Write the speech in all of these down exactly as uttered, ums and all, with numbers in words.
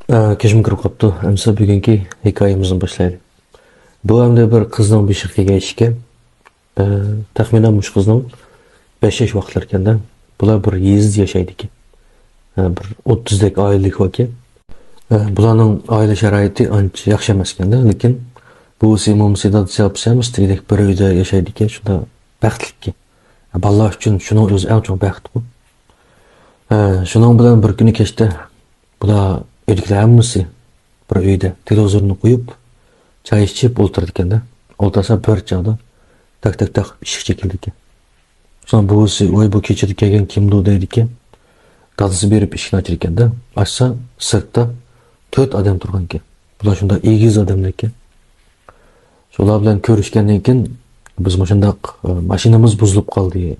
ئە، كەچمۇ كىرىپ قاپتۇ. ئەمسە بۈگۈنكى ھېكايىمىزنى باشلايلى. بۇ ئەمدى بىر قىزنىڭ بېشىغا كەلگەن ئىش ئىكەن. ئە، تەخمىنەن مۇشۇ قىزنىڭ بەش ياش ۋاقىتلىرى ئىكەن-دە. بۇلار بىر يېزىدا ياشايدىكەن. ئە، بىر ئوتتۇزدەك ئائىلىلىك بار ئىكەن. ئە، بۇلارنىڭ ئائىلە شارائىتى ئانچە ياخشى ئەمەس ئىكەن-دە، لېكىن بوۋىسى، مومىسى، دادىسى، ئاپىسى ھەممىسى دېگۈدەك بىر ئۆيدە ياشايدىكەن، شۇنداق بەختلىككەن. ئە، بالىلار ئۈچۈن شۇنىڭ ئۆزى ئەڭ چوڭ بەختقۇ. ئە، شۇنىڭ بىلەن بىر كۈنى كەچتە بۇلار ئۆيدىكىلەر ھەممىسى بىر ئۆيدە تېلېۋىزورنى قويۇپ، چاي ئىچىپ ئولتۇرىدىكەن-دە. ئولتۇرسا بىر چاغدا تاك، تاك، تاك ئىشىك چېكىلىدىكەن. شۇڭا بوۋىسى، ۋاي، بۇ كېچىدە كەلگەن كىمدۇ دەيدىكەن. دادىسى بېرىپ ئىشىكنى ئاچىدىكەن-دە. ئاچسا سىرتتا تۆت ئادەم تۇرغانىكەن. بۇلار شۇنداق ئېگىز ئادەملەركەن. شۇلار بىلەن كۆرۈشكەندىن كېيىن، بىز مۇشۇنداق، ئە، ماشىنىمىز بۇزۇلۇپ قالدى.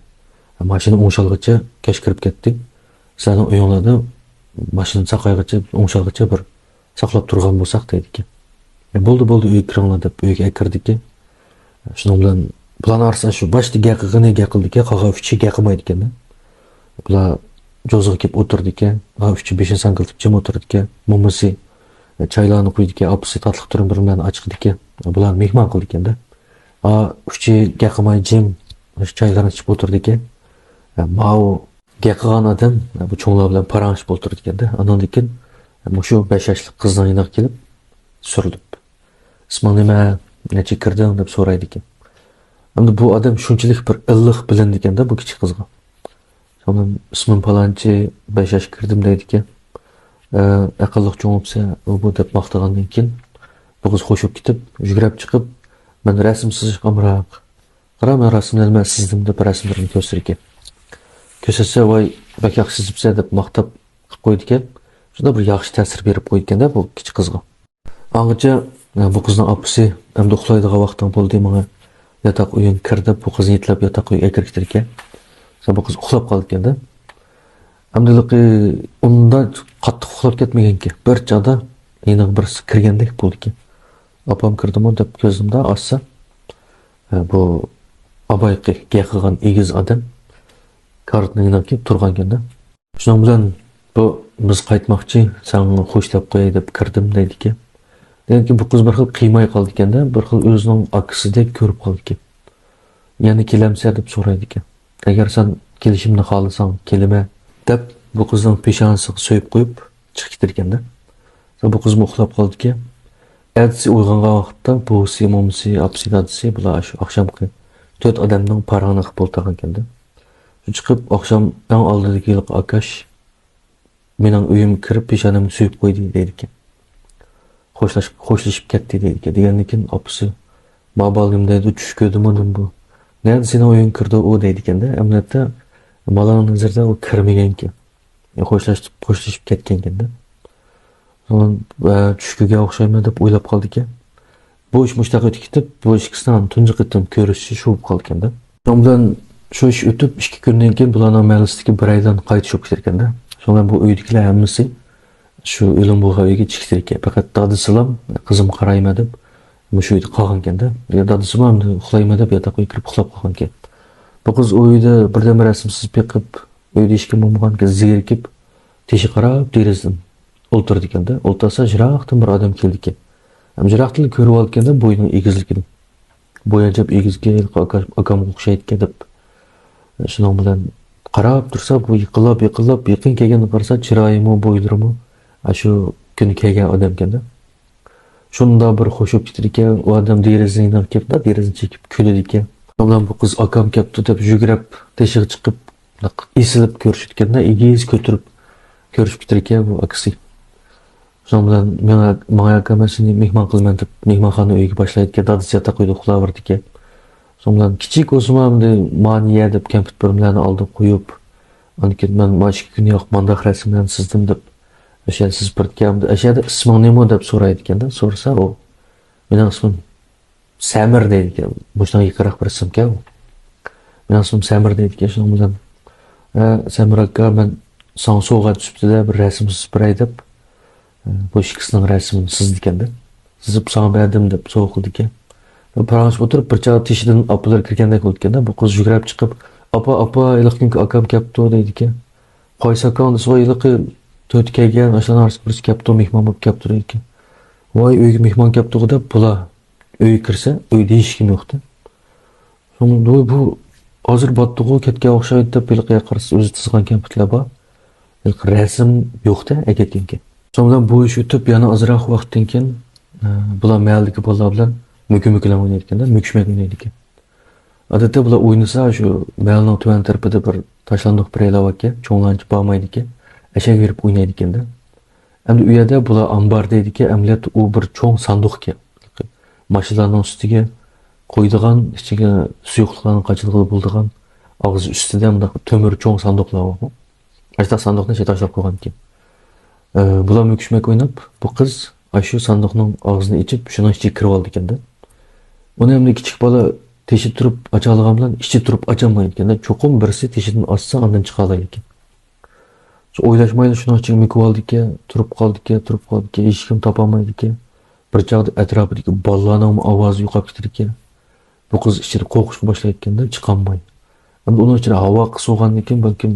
ماشىنا ئوڭشالغىچە كەچ كىرىپ كەتتى. سىلەرنىڭ ئۆيۈڭلاردا ماشىنا ساقايغىچە، ئوڭشالغىچە بىر ساقلاپ تۇرغان بولساق دەيدىكەن. «ئە، بولدى، بولدى، ئۆيگە كىرىڭلار» دەپ ئۆيگە ئەكىردىكەن. شۇنىڭ بىلەن بۇلارنىڭ ئارىسىدا شۇ باشتا گەپ قىلغىنى گەپ قىلىدىكەن، قالغان ئۈچى گەپ قىلمايدىكەن-دە. بۇلار جوزىغا كېلىپ ئولتۇرىدىكەن. ھا، ئۈچى بېشىنى ساڭگىلىتىپ جىم ئولتۇرىدىكەن. مومىسى، ئە، چايلارنى قۇيىدىكەن، ئاپىسى تاتلىق تۈرۈم بىرمىلەرنى ئاچىقىدىكەن. بۇلارنى مېھمان قىلىدىكەن-دە. ھا، ئۈچى گەپ قىلماي جىم، مۇشۇ چايلارنى ئىچىپ ئولتۇرىدىكەن. ئە، ماۋۇ گەپ قىلغان ئادەم، ئە، بۇ چوڭلار بىلەن پاراڭلىشىپ ئولتۇرىدىكەن-دە. ئاندىن كېيىن، ئە، مۇشۇ بەش ياشلىق قىزنىڭ يېنىغا كېلىپ، سۈرۈلۈپ، «ئىسمىڭ نېمە؟ نەچچە كىردىڭ؟» دەپ سورايدىكەن. ئەمدى بۇ ئادەم شۇنچىلىك بىر ئىللىق بىلىنىدىكەن-دە بۇ كىچىك قىزغا. شۇڭا، «ئىسمىم پالانچى، بەش ياش كىردىم» دەيدىكەن. ئە، «ئەقىللىق چوڭ بوپسەن، ئۇ بۇ» دەپ ماختىغاندىن كېيىن، بۇ قىز خوش بولۇپ كېتىپ، يۈگرەپ چىقىپ، «مەن رەسىم سىزىشقا ئامراق. قارا، مەن رەسىملەرنى مەن سىزدىم» دەپ رەسىملىرىنى كۆرسىتىدىكەن. كۆرسەتسە، «ۋاي، بەك ياخشى سىزىپسەن» دەپ ماختاپ قىلىپ قويىدىكەن. شۇنداق بىر ياخشى تەسىر بېرىپ قويىدىكەن-دە بۇ كىچىك قىزغا. ئاڭغىچە، بۇ قىزنىڭ ئاپىسى، «ئەمدى ئۇخلايدىغان ۋاقتىڭ بولدى، ماڭا ياتاق ئۆيۈڭگە كىر» دەپ، بۇ قىزنى يېتىلەپ ياتاق ئۆيگە ئەكىرىپ كېتىدىكەن. سەن بۇ قىز ئۇخلاپ قالىدىكەن-دە. ئەمدى ھېلىقى ئۇنداق قاتتىق ئۇخلاپ كەتمىگەنكەن. بىر چاغدا يېنىغا بىرسى كىرگەندەك بولىدىكەن. «ئاپام كىردىمۇ؟» دەپ كۆزۈمدە ئاچسا، ھە، بۇ ئاۋايقى گەپ قىلغان ئېگىز ئادەم كارتىنىڭ يېنىغا كېلىپ تۇرغانىكەن-دە. شۇنىڭ بىلەن بۇ، «بىز قايتماقچى، ساڭا خوش دەپ قوياي دەپ كىردىم» دەيدىكەن. لېكىن بۇ قىز بىر خىل قىيماي قالىدىكەن-دە، بىر خىل ئۆزىنىڭ ئاكىسىدەك كۆرۈپ قالىدىكەن. «يەنە كېلەمسەن؟» دەپ سورايدىكەن. «ئەگەر سەن كېلىشىمنى خالىساڭ، كېلىمەن» دەپ، بۇ قىزنىڭ پېشانىسىغا سۆيۈپ قويۇپ، چىقىپ كېتىدىكەن-دە. بۇ قىزمۇ ئۇخلاپ قالىدىكەن. ئەتىسى ئويغانغان ۋاقىتتا بوۋىسى، مومىسى، ئاپىسى، دادىسى، بۇلار شۇ ئاخشامقى تۆت ئادەمنىڭ پاراڭلىرىغا ئولتۇرغانىكەن-دە. شۇ چىقىپ، ئاخشام ئەڭ ئالدىدىكى ھېلىقى ئاكاش مېنىڭ ئۆيۈمگە كىرىپ، پېشانەمنى سۆيۈپ قويدى دەيدىكەن. خوشلاش-، خوشلىشىپ كەتتى دەيدىكەن. دېگەندىن كېيىن ئاپىسى، «ما بالا نېمە دەيدۇ، چۈش كۆردىمۇ نېمە بۇ؟ نەدە سېنىڭ ئۆيۈڭگە كىردى ئۇ؟» دەيدىكەن-دە. ئەمەلىيەتتە، بالىنىڭ نەزىرىدە ئۇ كىرمىگەنكەن. خوشلاشتۇق، خوشلىشىپ كەتكەنكەن-دە. سوڭ، ئە، چۈش كۆرگەن ئوخشايمەن دەپ ئويلاپ قالدىكەن. بۇ ئىش مۇشۇنداق ئۆتۈپ كېتىپ، بۇ ئىككىسىنىڭ تۇنجى قېتىم كۆرۈشۈشى شۇ بولۇپ قالىدىكەن-دە. شۇنىڭ بىلەن شۇ ئىش ئۆتۈپ، ئىككى كۈندىن كېيىن بۇلارنىڭ مەھەللىسىدىكى بىرەيلەن قايتىش بولۇپ كېتىدىكەن-دە. شۇنىڭ بىلەن بۇ ئۆيدىكىلەر ھەممىسى شۇ ئۆلۈم بولغان ئۆيگە چىقىدىكەن. پەقەت دادىسىلام، «قىزىمغا قارايمەن» دەپ، مۇشۇ ئۆيدە قالغانكەن-دە. يا دادىسىمۇ ئەمدى ئۇخلايمەن دەپ ياتاققا كىرىپ ئۇخلاپ قالغانكەن. بۇ قىز ئۇ ئۆيدە بىردەم رەسىم سىزىپ بېقىپ، ئۆيدە ھېچكىم بولمىغانكەن، زېرىكىپ، تېشىغا قاراپ دېرىزىدىن ئولتۇرىدىكەن-دە. ئولتۇرسا، يىراقتىن بىر ئادەم كېلىدىكەن. ھەم يىراقتىنلا كۆرۈۋالىدىكەن-دە بويىنىڭ ئېگىزلىكىنى. بويى ئەجەب ئېگىزكەن، ھېلىقى ئاكا-، ئاكامغا ئوخشايدىكەن دەپ. شۇنىڭ بىلەن قاراپ تۇرسا، بۇ يېقىنلاپ، يېقىنلاپ، يېقىن كەلگەندىن قارىسا، چىرايىمۇ، بويلىرىمۇ ئاشۇ كۈنى كەلگەن ئادەمكەن-دە. شۇنداق بىر خوش بولۇپ كېتىدىكەن، ئۇ ئادەم دېرىزىنىڭ يېنىغا كېلىپ، دېرىزىنى چېكىپ كۈلىدىكەن. شۇنىڭ بىلەن بۇ قىز «ئاكام كەپتۇ» دەپ يۈگۈرۈپ تېشىغا چىقىپ، ئېسىلىپ كۆرۈشىدىكەن-دە، ئېگىز كۆتۈرۈپ كۆرۈشۈپ كېتىدىكەن بۇ ئاكىسى. شۇنىڭ بىلەن ماڭا، ماڭا ئاكام، «مەن سېنى مېھمان قىلىمەن» دەپ مېھمانخانا ئۆيگە باشلايدىكەن، دادىسى ياتاق ئۆيدە ئۇخلاۋېرىدىكەن. شۇنىڭ بىلەن كىچىك بولسىمۇ ئەمدى مانىيە دەپ كەمپۈت بىرمىلەرنى ئالدىغا قويۇپ، ئاندىن كېيىن مەن مانا ئىككى كۈن ياق مانداق رەسىملەرنى سىزدىم دەپ، ئەشە سىزىپ بېرىدىكەن. «ئەشەدە ئىسمىڭ نېمە؟» دەپ سورايدىكەن-دە. سورىسا ئۇ، «مېنىڭ ئىسمىم سەمىر» دەيدىكەن. مۇشۇنىڭ يېقىنراق بىر ئىسىمكەن ئۇ. «مېنىڭ ئىسمىم سەمىر» دەيدىكەن. شۇنىڭ بىلەن، «ھە، سەمىر ئاكا، مەن ساڭا سوۋغات سۈپىتىدە بىر رەسىم سىزىپ بېرەي» دەپ، بۇ ئىككىسىنىڭ رەسىمىنى سىزىدىكەن-دە. سىزىپ، «ساڭا بەردىم» دەپ سوۋغا قىلىدىكەن. پاراڭلىشىپ ئولتۇرۇپ، بىر چاغ تېشىدىن ئاپىلىرى كىرگەندەك بولىدىكەن-دە. بۇ قىز يۈگۈرۈپ چىقىپ، «ئاپا، ئاپا، ھېلىقى كۈنكى ئاكام كەپتۇ» دەيدىكەن. «قايسى ئاكاڭ؟» دېسە، «ھېلىقى تۆتى كەلگەن، ئاشۇلارنىڭ ئارىسىدا بىرسى كەپتۇ، مېھمان بولۇپ كەپتۇ دەيدىكەن. ۋاي، ئۆيگە مېھمان كەپتۇغۇ دەپ، بۇلار ئۆيگە كىرسە، ئۆيدە ھېچكىم يوقتى. سوڭ بۇ، بۇ ھازىر باتتىغۇ، كەتكەن ئوخشايدۇ دەپ، ھېلىقى قارىسا، ئۆزى تىزغان كەمپۈتلەر بار. ھېلىقى رەسىم يوقتە، ئەكەتكەنكەن. سوڭ بۇ ئىش ئۆتۈپ، يەنە ئازراق ۋاقىتتىن كېيىن، ئە، بۇلار مەھەللىدىكى بالىلار بىلەن مۆكۈ-مۆكۈلەن ئوينايدىكەن-دە، مۆكۈشمەك ئوينايدىكەن. ئادەتتە بۇلار ئوينىسا، شۇ مەھەللىنىڭ تۆۋەن تەرىپىدە بىر تاشلاندۇق بىرەيلەن باركەن، چوڭلارنىڭكى بارمايدىكەن، ئەشەگە بېرىپ ئوينايدىكەن-دە. ئەمدى ئۇ يەردە بۇلار ئامبار دەيدىكەن، ئەمەلىيەتتە ئۇ بىر چوڭ ساندۇقكەن. ماشىنىلارنىڭ ئۈستىگە قويىدىغان، ئىچىگە سۇيۇقلۇقلارنى قاچىلىغىلى بولىدىغان ئاغزى ئۈستىدە مۇنداق تۆمۈر چوڭ ساندۇقلار بارغۇ. ئاشۇنداق ساندۇقنى ئىچىگە تاشلاپ قويغانىكەن. ئە، بۇلار مۆكۈشمەك ئويناپ، بۇ قىز ئاشۇ ساندۇقنىڭ ئاغزىنى ئېچىپ، شۇنىڭ ئىچىگە كىرىۋالىدىكەن-دە. ئۇنى ئەمدى كىچىك بالا تېشىدا تۇرۇپ ئاچالىغان بىلەن ئىچىدە تۇرۇپ ئاچالمايدىكەن-دە. چوقۇم بىرسى تېشىدىن ئاچسا، ئاندىن چىقالايدىكەن. شۇ ئويلاشمايلا شۇنىڭ ئىچىگە مۆكۈۋالىدىكەن، تۇرۇپ قالىدىكەن، تۇرۇپ قالىدىكەن، ھېچكىم تاپالمايدىكەن. بىر چاغدا ئەتراپىدىكى بالىلارنىڭمۇ ئاۋازى يوقاپ كېتىدىكەن. بۇ قىز ئىچىدە قورقۇشقا باشلايدىكەن-دە، چىقالماي. ئەمدى ئۇنىڭ ئىچىدە ھاۋا قىس بولغاندىن كېيىن، بەلكىم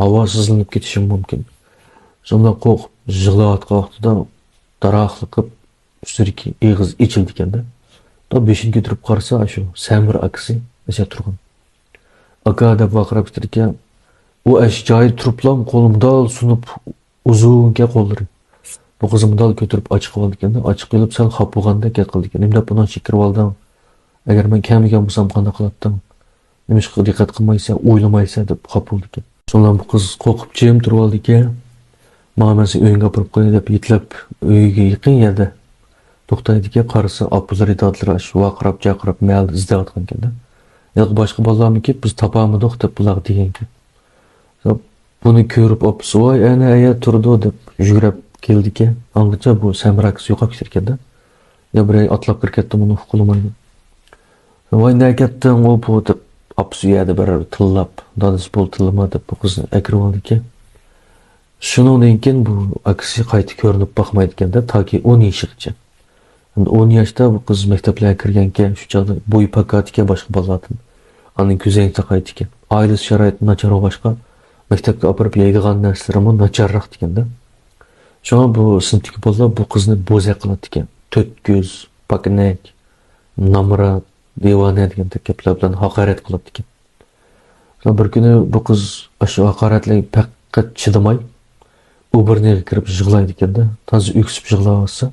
ھاۋا سىزلىنىپ كېتىشىمۇ مۇمكىن. شۇنداق قورقۇپ يىغلاۋاتقان ۋاقتىدا داراقلىقىپ ئۈستىدىكى ئېغىز ئېچىلىدىكەن-دە. دا بېشىنى كۆتۈرۈپ قارىسا، ئاشۇ سەمىر ئاكىسى ئەشە تۇرغان. «ئاكا» دەپ ۋارقىراپ كېتىدىكەن. ئۇ ئەشە جايىدا تۇرۇپلا قولىنى دال سۇنۇپ، ئۇزۇنكەن قوللىرى. بۇ قىزنى دال كۆتۈرۈپ ئاچىقىۋالىدىكەن-دە، ئاچىقىۋېلىپ سەل خاپا بولغاندەك گەپ قىلىدىكەن. «نېمە دەپ بۇنىڭ ئىچىگە كىرىۋالدىڭ؟ ئەگەر مەن كەلمىگەن بولسام قانداق قىلاتتىڭ؟ نېمىشقا دىققەت قىلمايسەن، ئويلىمايسەن؟» دەپ خاپا بولىدىكەن. شۇنىڭ بىلەن بۇ قىز قورقۇپ جىم تۇرۇۋالىدىكەن. «ماڭا، مەن سېنى ئۆيۈڭگە ئاپىرىپ قوياي» دەپ يېتىلەپ ئۆيىگە يېقىن يەردە توختايدىكەن. قارىسا، ئاپىلىرى، دادىلىرى ئاشۇ ۋارقىراپ جارقىراپ مەھەللىدە ئىزدەۋاتقانكەن-دە. ھېلىقى باشقا بالىلارمۇ كېلىپ، «بىز تاپالمىدۇق» دەپ بۇلارغا دېگەنكەن. بۇنى كۆرۈپ ئاپىسى، «ۋاي، ئەنە ئەيە تۇرىدۇ» دەپ يۈگۈرۈپ كېلىدىكەن. ئاڭغىچە بۇ سەمراكىسى يوقاپ كېتىدىكەن-دە. يا بىرەي ئاتلاپ كىرىپ كەتتىمۇ، ئۇنى ئۇقۇلمايدۇ. «ۋاي، نەگە كەتتىڭ ئوپۇ» دەپ ئاپىسى ئۇ يەردە بىر تىللاپ، دادىسى بول تىللىما دەپ بۇ قىزنى ئەكىرىۋالىدىكەن. شۇنىڭدىن كېيىن بۇ ئاكىسى قايتا كۆرۈنۈپ باقمايدىكەن-دە، تاكى ئون يېشىغىچە. ئەمدى ئون ياشتا بۇ قىز مەكتەپلەرگە كىرگەنكەن، شۇ چاغدا بويى پاكاتىكەن باشقا بالىلاردىن. ئاندىن كۆزەڭگە تاقايدىكەن. ئائىلىسى شارائىتى ناچار بولغاچقا، مەكتەپكە ئاپىرىپ يەيدىغان نەرسىلىرىمۇ ناچارراق ئىكەن-دە. شۇڭا بۇ سىنىپتىكى بالىلار بۇ قىزنى بوزەك قىلاتتىكەن. تۆت كۆز، پاكىنەك، نامرات، دىۋانە دېگەندەك گەپلەر بىلەن ھاقارەت قىلاتتىكەن. بىر كۈنى بۇ قىز ئاشۇ ھاقارەتلەرگە پەقەت چىدىماي، ئوبورنىغا كىرىپ يىغلايدىكەن-دە، تازا ئۆكسۈپ يىغلاۋاتسا،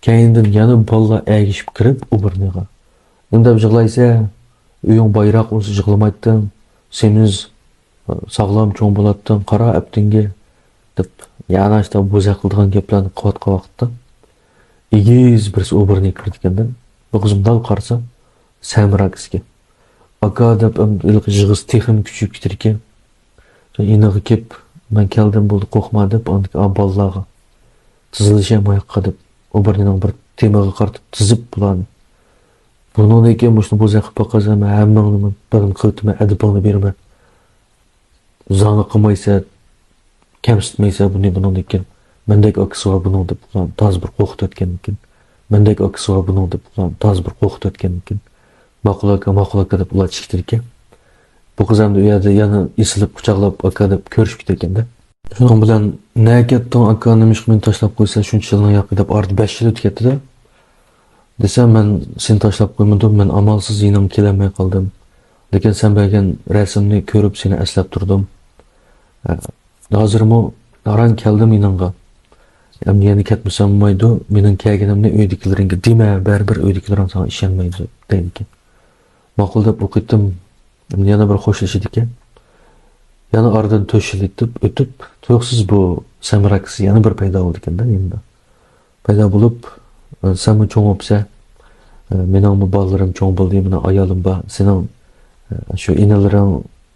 كەينىدىن يەنە بالىلار ئەگىشىپ كىرىپ ئوبورنىغا، «نېمە دەپ يىغلايسەن؟ ئۆيۈڭ بايراق بولسا يىغلىمايتتىڭ، سېمىز، ساغلام چوڭ بولاتتىڭ، قارا ئەپتىڭگە» دەپ، يەنە ئاشۇنداق بوزەك قىلىدىغان گەپلەرنى قىلىۋاتقان ۋاقىتتا، ئېگىز بىرسى ئوبورنىغا كىرىدىكەن-دە. بۇ قىزمۇ دال قارىسا، سەمرا ئاكىسىكەن. «ئاكا» دەپ، ئەمدى ھېلىقى يىغىسى تېخىمۇ كۈچىيىپ كېتىدىكەن. يېنىغا كېلىپ، «مەن كەلدىم، بولدى، قورقما» دەپ، ئاندىكى بالىلارغا، «تىزلىشە ماياققا» دەپ، ئوبورنىنىڭ بىر تېمىغا قارىتىپ تىزىپ بۇلارنى. «بۇنىڭدىن كېيىن مۇشۇنى بوزەك قىلىپ باققانسەن، مەن ھەممىڭنى بىرنى قىلىۋېتىمەن، ئەدىپىڭنى بېرىمەن. زاڭا قىلمايسەن، كەمسىتمەيسەن بۇنى بۇنىڭدىن كېيىن. مەندەك ئاكىسى بار بۇنىڭ» دەپ، ئۇلارنى تازا بىر قورقۇتۇۋەتكەنىكەن. «مەندەك ئاكىسى بار بۇنىڭ» دەپ، ئۇلارنى تازا بىر قورقۇتۇۋەتكەنىكەن. «ماقۇل ئاكا، ماقۇل ئاكا» دەپ ئۇلار چىقىدىكەن. بۇ قىز ئەمدى ئۇ يەردە يەنە ئېسىلىپ، قۇچاقلاپ، «ئاكا» دەپ كۆرۈشۈپ كېتىدىكەن-دە. شۇنىڭ بىلەن، «نەگە كەتتىڭ، ئاكا؟ نېمىشقا مېنى تاشلاپ قويىسەن شۇنچە يىلنىڭ ياقى؟» دەپ، ئارىدا بەش يىل ئۆتۈپ كەتتى-دە. دېسە، «مەن سېنى تاشلاپ قويمىدىم، مەن ئامالسىز يېنىڭغا كېلەلمەي قالدىم. لېكىن سەن بەرگەن رەسىمنى كۆرۈپ سېنى ئەسلەپ تۇردۇم. ھازىرمۇ ئاران كەلدىم يېنىڭغا. ئەمدى يەنە كەتمىسەم بولمايدۇ، مېنىڭ كەلگىنىمنى ئۆيدىكىلىرىڭگە دېمە، بەرىبىر ئۆيدىكىلىرىڭ ساڭا ئىشەنمەيدۇ» دەيدىكەن. «ماقۇل» دەپ ئۇ قېتىم يەنە بىر خوشلىشىدىكەن. يەنە ئارىدىن تۆت يىل ئۆتۈپ، ئۆتۈپ، تۇيۇقسىز بۇ سەمرا ئاكىسى يەنە بىر پەيدا بولىدىكەن-دە يېنىدا. پەيدا بولۇپ، «سەنمۇ چوڭ بوپسەن، مېنىڭمۇ بالىلىرىم چوڭ بولدى، مېنىڭ ئايالىم بار، سېنىڭ شۇ ئىنىلىرىڭ،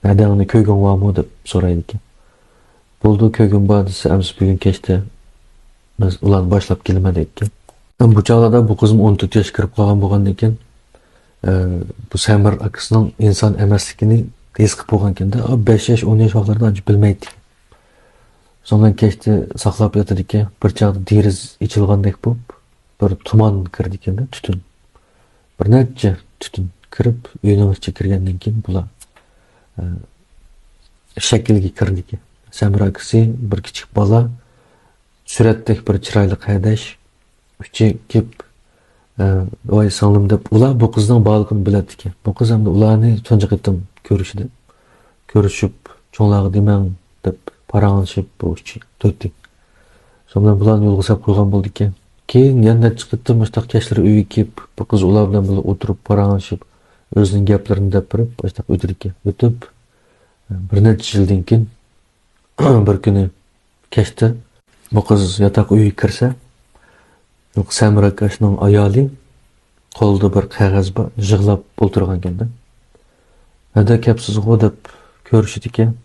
ھەدەڭنى كۆرگۈڭ بارمۇ؟» دەپ سورايدىكەن. «بولدى، كۆرگۈم بار» دېسە، «ئەمىسە بۈگۈن كەچتە مەن ئۇلارنى باشلاپ كېلىمەن» دەيدىكەن. بۇ چاغلاردا بۇ قىزمۇ ئون تۆت ياشقا كىرىپ قالغان بولغاندىن كېيىن، ئە، بۇ سەمىر ئاكىسىنىڭ ئىنسان ئەمەسلىكىنى ھېس قىلىپ بولغانكەن-دە، بەش ياش، ئون ياش ۋاقىتلاردا ئانچە بىلمەيتتى. شۇنىڭ بىلەن كەچتە ساقلاپ ياتىدىكەن، بىر چاغدا دېرىزە ئېچىلغاندەك بولۇپ، بىر تۇمان كىرىدىكەن-دە، تۈتۈن. بىر نەچچە تۈتۈن كىرىپ، ئۆينىڭ ئىچىگە كىرگەندىن كېيىن بۇلار، ئە، شەكىلگە كىرىدىكەن. سەمرە ئاكىسى، بىر كىچىك بالا، سۈرەتتەك بىر چىرايلىق ھەدەش، ئۈچى كېلىپ، ئە، ۋاي سىڭلىم دەپ، ئۇلار بۇ قىزنىڭ بارلىقىنى بىلەتتىكەن. بۇ قىز ئەمدى ئۇلارنى تۇنجى قېتىم كۆرۈشىدۇ. كۆرۈشۈپ، چوڭلارغا دېمەڭ دەپ پاراڭلىشىپ، بۇ ئۈچى، تۆتى. شۇنىڭ بىلەن بۇلارنى يولغا ساپ قويغان بولىدىكەن. كېيىن يەنە نەچچە قېتىم مۇشۇنداق كەچلىرى ئۆيگە كېلىپ، بۇ قىز ئۇلار بىلەن بىللە ئولتۇرۇپ پاراڭلىشىپ، ئۆزىنىڭ گەپلىرىنى دەپ بېرىپ، مۇشۇنداق ئۆتىدىكەن. ئۆتۈپ، بىر نەچچە يىلدىن كېيىن بىر كۈنى كەچتە بۇ قىز ياتاق ئۆيگە كىرسە، سەمرە ئاكاشنىڭ ئايالى قولىدا بىر قەغەز بار، يىغلاپ ئولتۇرغانكەن-دە. ھەدە كەپسىزغۇ دەپ كۆرۈشىدىكەن.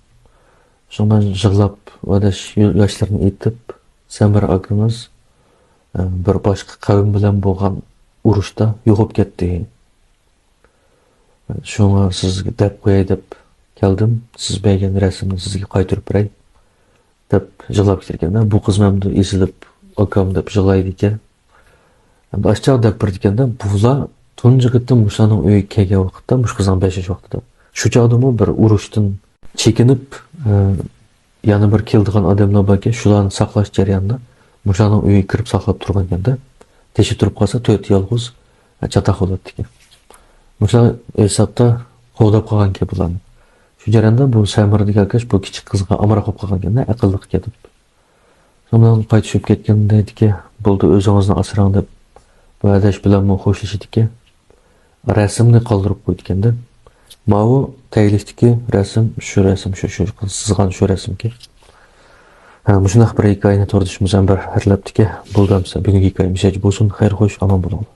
شۇڭا يىغلاپ، ۋەدەش ياشلىرىنى ئېيتىپ، سەمرە ئاكىمىز، ئە، بىر باشقا قەۋم بىلەن بولغان ئۇرۇشتا يوقاپ كەتتى. شۇڭا سىزگە دەپ قوياي دەپ كەلدىم. سىز بەرگەن رەسىمنى سىزگە قايتۇرۇپ بېرەي، دەپ يىغلاپ كېتىدىكەن. بۇ قىز ئەمدى ئېزىلىپ، ئاكام دەپ يىغلايدىكەن. ئەمدى ئاشچاق دەپ بېرىدىكەن-دە، بۇلار تۇنجى قېتىم مۇشۇلارنىڭ ئۆيىگە كەلگەن ۋاقىتتا، مۇشۇ قىزنىڭ بەش ياش ۋاقتىدا. شۇ چاغدىمۇ بىر ئۇرۇشتىن چېكىنىپ، ئە، يەنە بىر كېلىدىغان ئادەملەر باركەن، شۇلارنى ساقلاش جەريانىدا مۇشۇلارنىڭ ئۆيىگە كىرىپ ساقلاپ تۇرغانكەن-دە، تېشى تۇرۇپ قالسا، تۆت يالغۇز چاتاق بولاتتىكەن. مۇشۇلار ھېسابتا قوغداپ قالغانكەن بۇلارنى. شۇ جەرياندا بۇ سەمرە دېگەن ئاكاش بۇ كىچىك قىزغا ئامراق بولۇپ قالغانكەن-دە، ئەقىللىقكەن دەپ. شۇنىڭ بىلەن قايتىشىپ كەتكەندە دەيدىكەن، بولدى، ئۆزىڭىزنى ئاسراڭ دەپ، بۇ ھەدەش بىلەنمۇ خوشلىشىدىكەن. رەسىمنى قالدۇرۇپ قويىدىكەن-دە. ماۋۇ تەگلىكتىكى رەسىم، شۇ رەسىم، شۇ، شۇ سىزغان شۇ رەسىمكەن. ھە، مۇشۇنداق بىر ھېكايىنى توردىشىمىز ھەم بىر ھەرلەپتىكەن. بولدى ئەمسە، بۈگۈنكى ھېكايە مۇشۇ يەرگە بولسۇن. خەير خوش، ئامان بولۇڭلار.